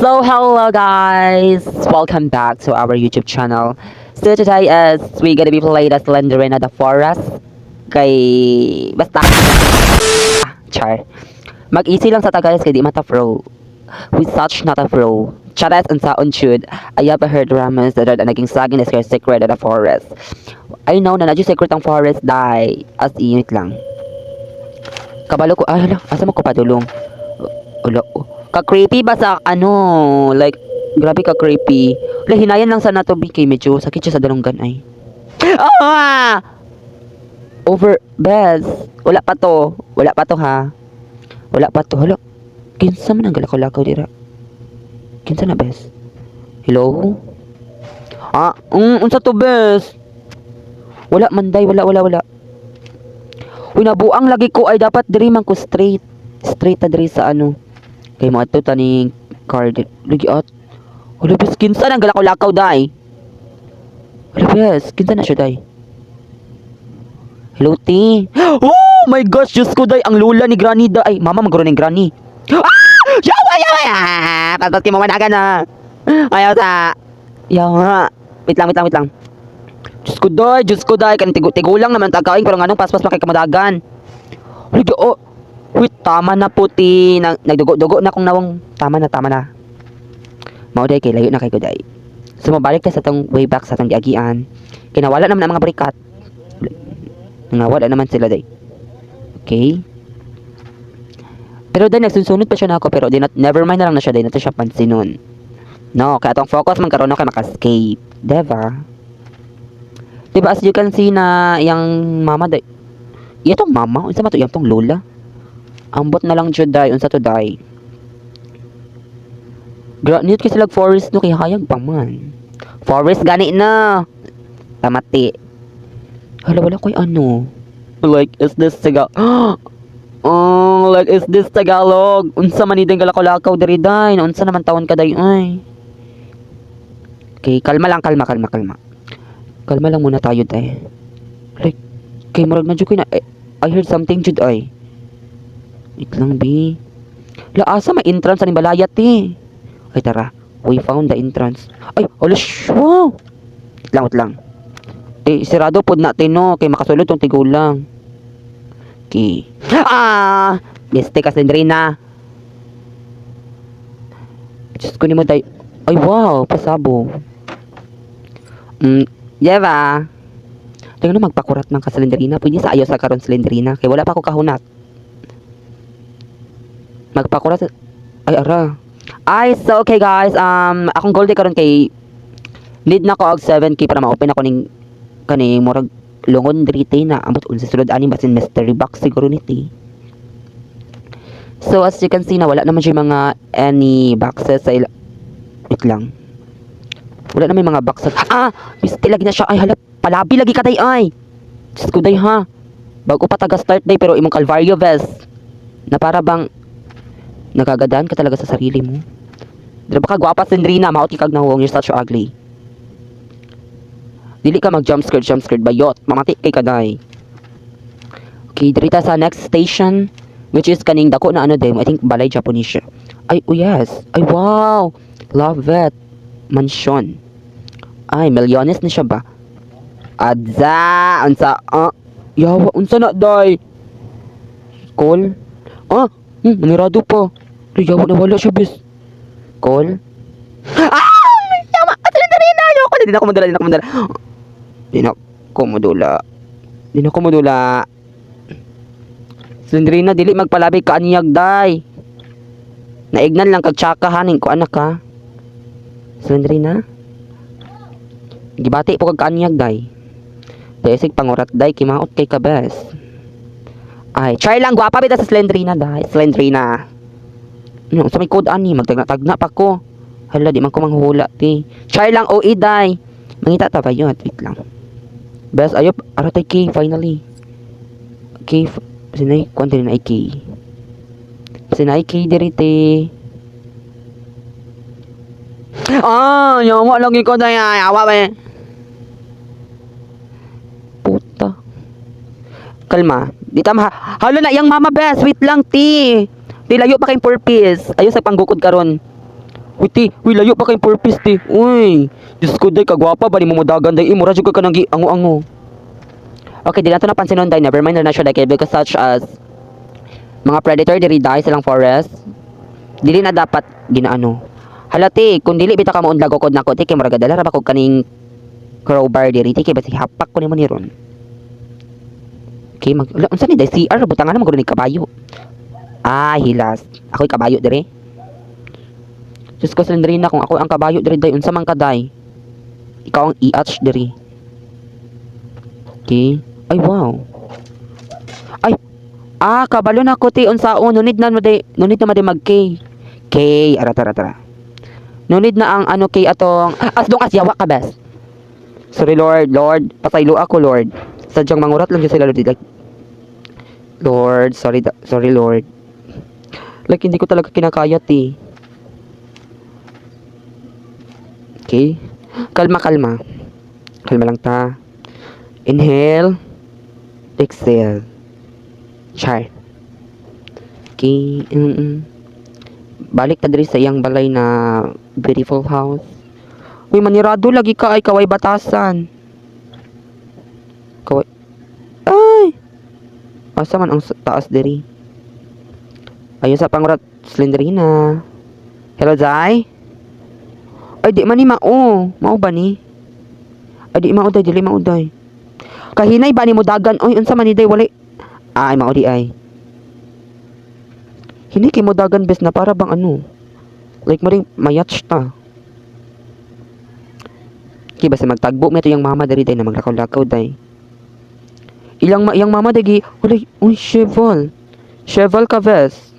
So hello guys! Welcome back to our YouTube channel. So today is we gonna be playing the Slenderina the Forest. Kay basta char. Mag-easy lang sa ta, guys, kay di man ta pro. We such not a pro. Charas and saon chud. I have heard rumors that naging saging is secret at the forest. I know na na secret ang forest dai. As in, wait lang. Kabalo ko, ay hala, asa mo ko padulong? Ulo. Ka-creepy ba sa ano? Like, grabe ka-creepy. Wala, hinayan lang sa nato, kay medyo sakit siya sa dalunggan ay. Ah! Over, bes. Wala pa to. Wala pa to ha. Wala pa to. Hala. Kinsa man ang galakaw-lakaw dira? Kinsa na, bes? Hello? Ah, unsa to, bes? Wala man day, wala, wala, wala. Uy, nabuang lagi ko ay dapat diri man ko straight. Straight ta diri sa ano. Kay mo ato taning card. Lagi at. Wala, bes, kinsa nang galakaw-lakaw day? Wala, bes, kinsa na siya day? Hello, T. Oh my gosh, Diyos ko day, ang lula ni Granny da. Ay, mama magro ni Granny. Ah! Yawa, yawa, yawa! Paspas mo managan na. Ayaw sa. Yawa. Wait lang, wait lang, wait lang. Diyos ko day, Diyos ko day. Kanang tigulang naman tagaing, pero nganong paspas pa kay kamadagan. Uy, oh. Uy, tama na puti. Nagdugo-dugo na kong nawong. Tama na, tama na. Mao day kay layo na kay ko day. So mabalik ta sa tong way back sa tong giagian. Kinawala naman ang mga burikat. Nangawala naman sila day. Okay. Pero day nagsunsunod pa siya na ako pero di not, never mind na lang na siya day nato siya pansinon. No, kaya atong focus man karon no kay maka-escape. Diba? Diba as you can see na yang mama day. Iya tong mama, unsa man to iyang tong lola? Ambot na lang jud day, unsa to day? Nindot kay sila forest no kay hayag pa man. Forest gani na. Pamati. Hala, wala ko'y ano. Like, is this Tagalog? Oh, like, is this Tagalog? Unsa man ideng galakaw-lakaw diri day? Unsa naman taon ka day ay? Okay, kalma lang, kalma, kalma, kalma. Kalma lang muna tayo day. Like, kay murag na jud ko na eh, I heard something jud ay. Wait lang, B. La, asa may entrance sa balayat eh. Ay, tara. We found the entrance. Ay, ala, wow! Wait lang, wait lang. Eh, sirado pod natin no, kay makasulod tong tigulang. Okay. Ah! Beste ka, Slenderina. Diyos ko nimo day. Ay, wow, pasabo. Yeva. Tingnan mo, magpakurat man ka, Slenderina. Pwede sa ayo sa karon, Slenderina. Kay wala pa ako kahunat. Magpakurat. Ay, ara. Ay, so okay guys. Akong goal di karon kay need na ko og 7K para ma-open ako ning kani murag lungon diri te na ambot unsa sulod ani, basin mystery box siguro ni te. So as you can see na wala naman siya mga any boxes sa ila. Wait lang. Wala naman mga boxes. Ah, misti lagi na siya. Ay hala, palabi lagi ka day ay. Diyos ko day ha. Bago pa taga start day pero imong Calvario vest. Na para bang nagagadahan ka talaga sa sarili mo. Di ba ka gwapa, Slenderina, maot kag nahuong, you're such ugly. Dili ka mag jump scare, jump scare bayot. Mamati kay kaday. Okay, diri ta sa next station which is kaning dako na ano din, I think balay Japanese siya. Ay, oh yes. Ay, wow. Love it. Mansion. Ay, milyones na siya ba? Adza, unsa ah, yawa, unsa na day? Call? Ah, manirado pa. Ay, yawa na wala siya, bis. Call? Ah! Yawa, Slenderina! Ayoko na, di na ako madala, di na ako madala. Di na ako madula. Di na ako madula. Slenderina, dili magpalabi ka aniyag day. Naignan lang kag tsaka haning ko anak ka. Slenderina? Gibati po kag kaanyag day. Desig pangurat day, kimaot kay kabes. Ay, try lang, gwapa bita sa Slenderina day. Slenderina. Ano, sa may code ani, magtagna-tagna pa ko. Hala, di man ko manghuhula, ti. Try lang, OE day. Mangita ta ba yun? Wait lang. Bes, ayop, aratay key, finally. Key, sinay, kuan din na key. Sinay key diri te. Ah, yawa lagi ko na yawa ba. Puta. Kalma. Di tama. Hala na yang mama bes. Wait lang, ti. Ti layo pa kayong purpose. Ayo sa panggukod karon. Uy, ti, uy, layo pa kay purpose, ti. Uy, Diyos ko, day, kagwapa ba ni mo mudagan, day, mura jud ka kanang ango-ango. Okay, di nato napansin nun, day, never mind na siya, day, kay because such as mga predator diri, day, silang forest. Dili na dapat ginaano. Hala, ti, kung dili bitaw ka moundlag ukod nako, ti, kay murag dala ra ba kog kaning crowbar diri, ti, kay basi hapak ko nimo ni ron. Okay, mag ala, unsa ni, day, CR butangan na maguro ni kabayo. Ah, hilas. Ako'y kabayo diri. Diyos ko, Slenderina, kung ako ang kabayo diri, day, unsa man ka, day? Ikaw ang EH diri. Okay. Ay, wow. Ay, ah, kabalo na ko, ti, unsaon, no need na mo, day, no need na mo, day, mag K. K, ara, tara, tara. No need na ang ano kay atong as long as yawa ka best. Sorry, Lord, Lord, pasaylo ako, Lord. Sadyang mangurat lang jud sila, Lord. Like, Lord, sorry, sorry, Lord. Like, hindi ko talaga kinakaya, ti. Okay? Kalma, kalma. Kalma lang ta. Inhale. Exhale. Char. Okay. Balik ta diri sa iyang balay na beautiful house. Uy, manirado lagi ka ay kaway batasan. Kaway. Ay! Asa man ang taas diri? Ayun sa pangurat, Slenderina. Hello, Zai? Ay, di man ni mao. Mao ba ni? Ay, di mao, day. Dili mao, day. Kahinay ba ni mo dagan? Oy, unsa man ni, day? Wala. Ay, mao di ay. Hinay kay mo dagan bes na para bang ano. Like mo ring mayatch ta. Okay, basta magtagbo mo ito yung mama diri, day, na maglakaw-lakaw, day. Ilang ma iyang mama dagi, ulay, uy, Cheval. Cheval ka, ves.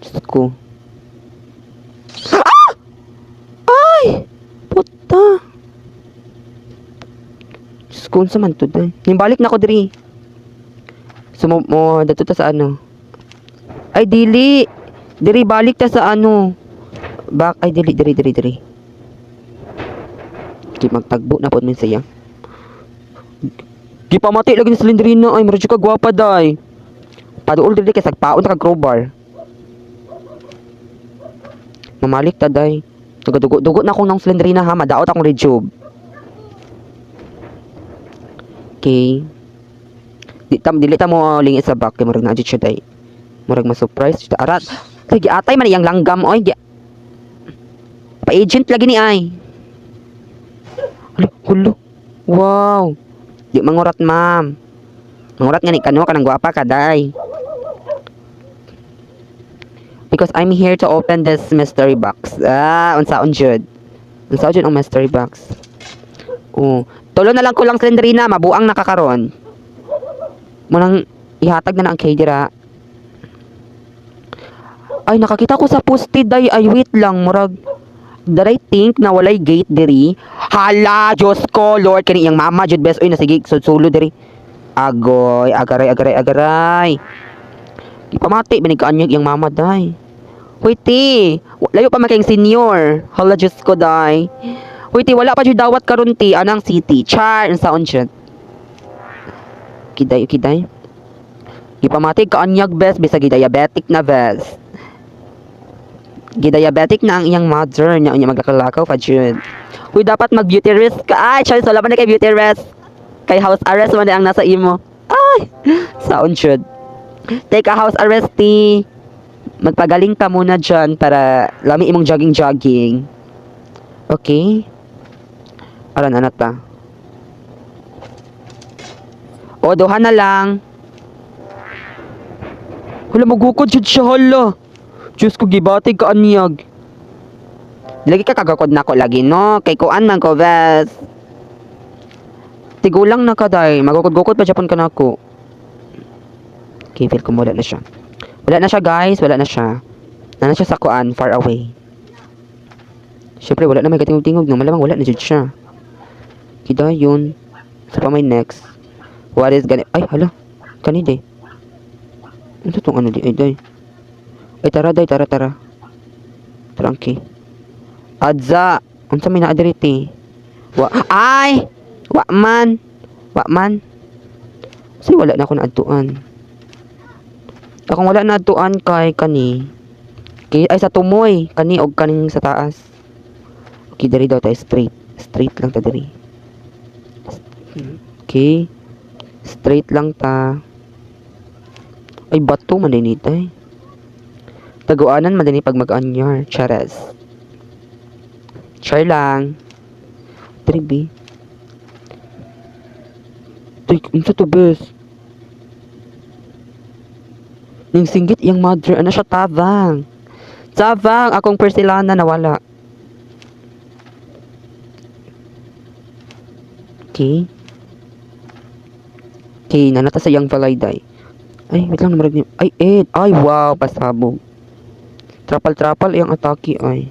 Diyos ko. Ah! Ay! Puta. Diyos ko, unsa man to, day? Nimbalik na ko diri. Sumo mo dato ta sa ano. Ay, dili. Diri balik ta sa ano. Back ay dili diri diri diri. Di magtagbo na pod min siya. Gipamati lagi ni Slenderina ay mura jud ka gwapa, day. Paduol diri kay sagpaon ta kag crowbar. Mamalik ta, day. Nagadugo-dugo na akong ng Slenderina ha, madaot akong rejob. Okay. Di tam dili ta mo lingi sa back kay murag naa jud siya, day. Murag ma-surprise jud arat. Kay giatay man iyang langgam oy. Gi Pa-agent lagi ni ay. Hala, hulo. Wow. Di mangurat, ma'am. Mangurat nga ni kano kanang gwapa ka, day. Because I'm here to open this mystery box. Ah, unsaon jud? Unsaon jud ang mystery box? Oh, tulo na lang kulang, Slenderina, mabuang nakakaron. Munang ihatag na na ang key dira. Ay, nakakita ko sa poste, day. Ay, wait lang, murag did I think na walay gate diri? Hala, Diyos ko, Lord, kani iyang mama jud bes, oy, nasige sulod diri. Agoy, agaray, agaray, agaray. Ipamati ba ni kaanyag iyang mama, day? Hoy, ti, layo pa man kayong senior. Hala, Diyos ko, day. Hoy, ti, wala pa jud dawat karon, ti, anang city. Char, unsaon jud? Kiday, kiday. Gipamati kaanyag bes, bisag diabetic na bes. Gidiabetic na ang iyang mother niya, unya maglakaw-lakaw pa jud. Uy, dapat mag beauty rest ka. Ay, Charles, wala pa na kay beauty rest. Kay house arrest man na ang nasa imo. Ay, saon jud? Take a house arrest, ti. Magpagaling ka muna dyan para lami imong jogging-jogging. Okay? Aran, anak ta. O, duha na lang. Hala, magukod jud siya, hala. Diyos ko, gibatig ka anyag. Lagi ka kagakod na ko lagi, no? Kay kuan man ko, bes. Tigulang na ka, day. Magukod-gukod pa Japan ka na ako. Okay, feel ko wala na siya. Wala na siya, guys. Wala na siya. Na siya sa kuan, far away. Siyempre, wala na may katingog-tingog, no? Malamang wala na jud siya. Kita yun. Sa pa may next. What is gani? Ay, hala. Kani, day. Ano tong ano di? Ay, day. Ay, tara, day. Tara, tara. Tara, okay. Adza. Unsa may naa diri, ti? Wa ay! Wa man. Wa man. Kasi wala na ako naadtuan. Akong wala na adtuan kay kani. Okay, ay sa tumoy kani og kaning sa taas. Okay, diri daw tayo straight. Straight lang ta diri. Okay. Straight lang ta. Ay, bato man din ito eh. Taguanan man din pag mag-anyar. Chares. Char lang. Diri bi. Tuy, unsa to, bes? Ning singgit iyang mother, ano siya tabang. Tabang, akong porselana nawala. Okay. Okay, nanata sa iyang balay day. Ay, wait lang, namarag niya. Ay, eh. Ay, wow, pasabog. Trapal-trapal iyang atake, ay.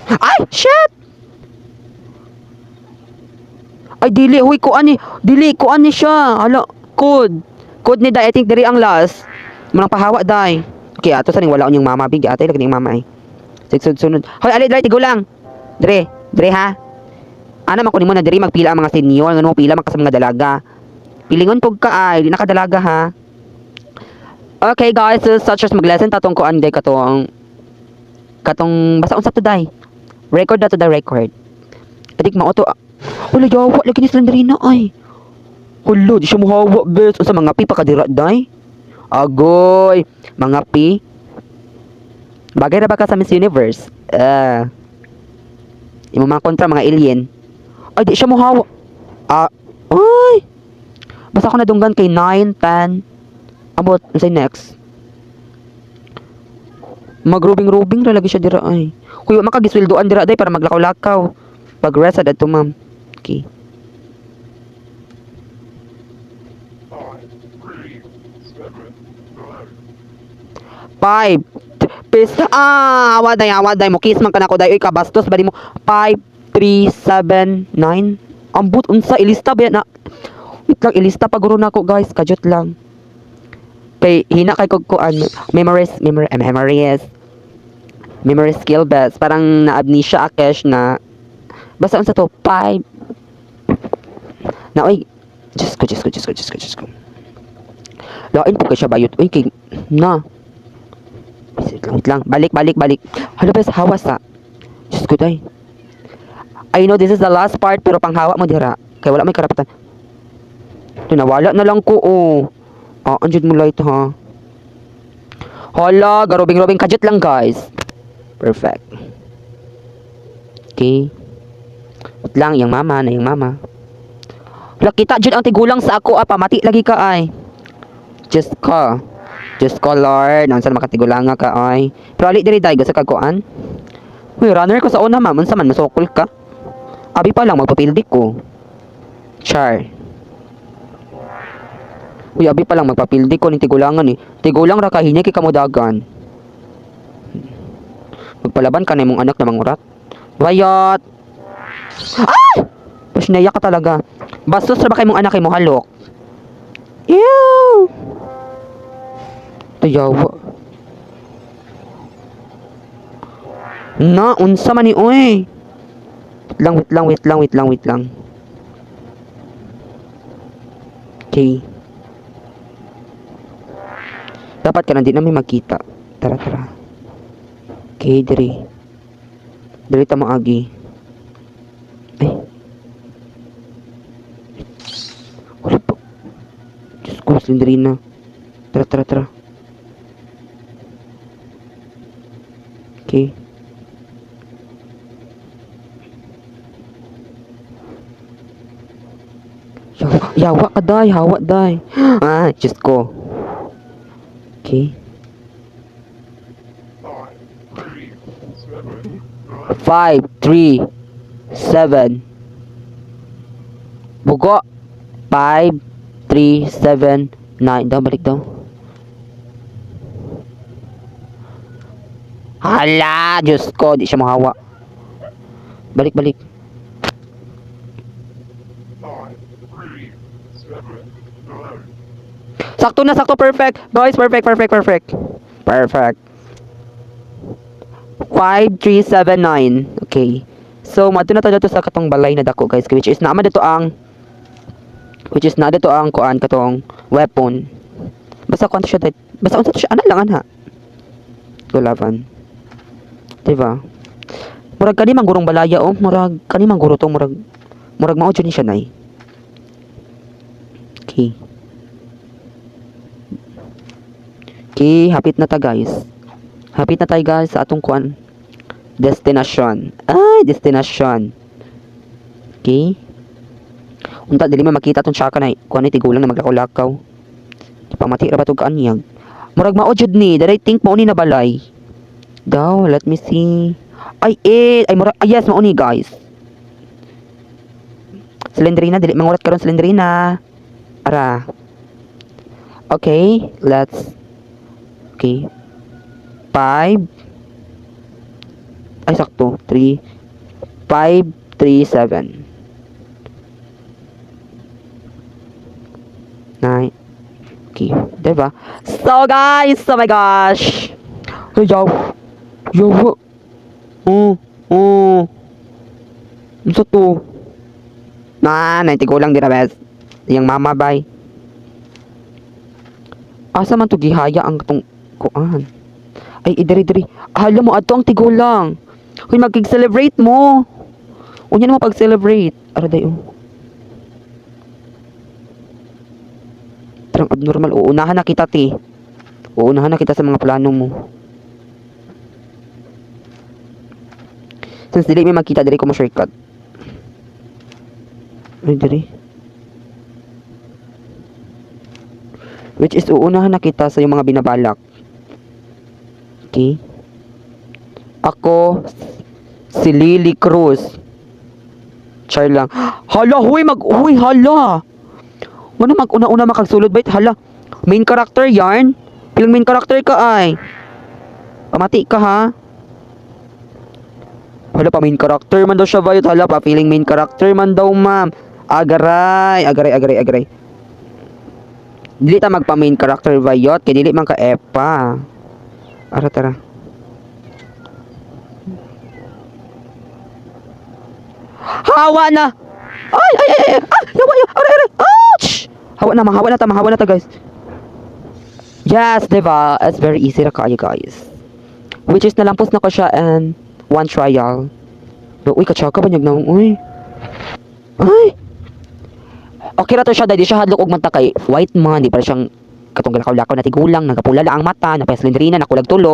Ay, shit! Ay, dili, huy, kuan ni, dili, kuan ni siya. Hala, code. Code ni day, I think diri ang last. Manang pahawa, day. Okay, ato sa ning wala unyong mama, big, ate, lagi ning mama, ay. Sige, sunod, sunod. Hoy, ali, dre, tigulang. Dre, dre, ha? Ana man kunin mo na diri magpila ang mga senior, ngano mo pila man ka sa mga dalaga. Pilingon pug ka ay, di na ka dalaga ha. Okay guys, so such as mag-lesson tatong kuan day katong katong basta unsa to day. Record na to the record. Adik mao to. Wala yawa lagi ni Slenderina ay. Hulo, di siya muhawa bes. Unsa mga pi pa kadira day? Agoy, mga pi. Bagay ra ba ka sa Miss Universe? Ah. Imo mga kontra mga alien. Ay, di siya muhawa. Ah, ay. Basta ako nadunggan kay 9, 10. Abot, unsay next? Magrubing-rubing ra lagi siya dira ay. Kuya makagisweldoan dira day para maglakaw-lakaw. Pag rest adto ma'am. Okay. 5 Peace. Ah, waday, waday mo kiss man ka nako day. Uy, kabastos ba di mo? 5 3 7 9. Ambot unsa ilista ba na? Wait lang, ilista pa guro nako guys, kajot lang. Kay hina kay kog kuan memories memory eh, memories memory skill best. Parang na amnesia akesh na basta unsa to 5 na oy. Diyos ko, Diyos ko, Diyos ko, Diyos ko, Diyos ko. Lain po kay siya bayot. Uy, kay na. Wait lang, wait lang. Balik, balik, balik. Hala, bes, hawas sa. Diyos ko, day. I know this is the last part, pero panghawa mo dira. Kay wala may karapatan. Ito, nawala na lang ko, oh. Ah, anjud mo light, ha. Hala, garubing-rubing. Kajut lang, guys. Perfect. Okay. Wait lang, yung mama, na yung mama. Hala, kita jud ang tigulang sa ako, ah, pamati lagi ka, ay. Diyos ko. Diyos ko, Lord. Unsa makatigulang ka, ay. Pero ali diri, day, gusto kag kuan? Uy, runner ko sa una, ma'am. Unsa man, masukol ka? Abi pa lang, magpapildi ko. Char. Uy, abi pa lang, magpapildi ko ning tigulangan eh. Tigulang ra ka, hinyay kay kamudagan. Magpalaban ka na imong anak na mangurat. Wayot! Ay! Pasnaya ka talaga. Bastos ra ba kay mong anak kay mo halok? Ew! Tayawa. Na, unsa man ni oy. Wait lang, wait lang, wait lang, wait lang, wait lang. Okay. Dapat ka na di namin magkita. Tara, tara. Okay, diri. Diri ta mo agi. Ay. Wala pa. Diyos ko, Slenderina. Tara, tara, tara. Okay. Yawa, yawa ka day, hawa day. Ah, Diyos ko. Okay. 5, 3, 7. Bugo. 5, 3, 7, 9. Daw, balik daw. Hala, Diyos ko, di siya mahawa. Balik, balik. Sakto na, sakto, perfect. Guys, perfect, perfect, perfect. Perfect. 5, 3, 7, 9. Okay. So, madto na tayo sa katong balay na dako, guys. Which is naman dito ang kuan katong weapon. Basta kung siya, basta unsa to siya, ana lang ana. Go laban. Diba? Murag kani manggurong balaya oh, murag kani mangguro to, murag mao jud ni siya nay. Okay. Okay, hapit na ta, guys. Hapit na tayo, guys, sa atong kuan. Destination. Ay, destination. Okay. Unta dili man makita tong tsaka na kuan ni tigulang na maglakaw-lakaw. Pamati ra ba tog kaanyag? Murag mao jud ni, that I think mao ni na balay. Daw, let me see. Ay, eh, ay murag, ay, yes, mao ni, guys. Slendrina, dili mangurat karon, Slendrina. Ara. Okay, let's. Okay. Five. Ay, sakto. Three. Five, three, seven. Nine. Okay, diba? So, guys, oh my gosh. Hey, yaw. Yaw. Oh. Unsa to? Na, 90 ko lang dira, bes. Yang mama bay. Asa man to gihaya ang tong kuan? Ay, idiri diri. Hala mo adto ang tigulang. Hoy, magkig-celebrate mo. Unya na mo pag-celebrate. Ara day oh. Tarang abnormal. Uunahan na kita, ti. Uunahan na kita sa mga plano mo. Since dili may makita diri ko mo shortcut. Ay, diri. Which is uunahan na kita sa yung mga binabalak. Okay? Ako, si Lily Cruz. Char lang. Hala, huy, huy, hala. Ano mag-una-una makagsulod bait? Hala. Main character yarn? Pilang main character ka ay? Pamati ka ha? Hala pa main character man daw siya bayot. Hala pa feeling main character man daw, ma'am. Agaray, agaray, agaray, agaray. Dili ta magpa main character bayot kay dili man ka epa. Ara tara. Hawa na. Ay ay ay ay. Ah, yawa yawa. Aray aray. Ouch! Hawa na, mahawa na ta, mahawa na ta, guys. Yes, diba? It's very easy ra kaayo, guys. Which is nalampos na ko siya and one trial. Pero, uy, katsaka ba niyag naong, uy. Ay! Okay ra to siya, dahil di siya hadlok og mata kay white man, di pa siyang katong lakaw-lakaw na tigulang, nagapula lang ang mata, napaslendrina, nakulag tulo.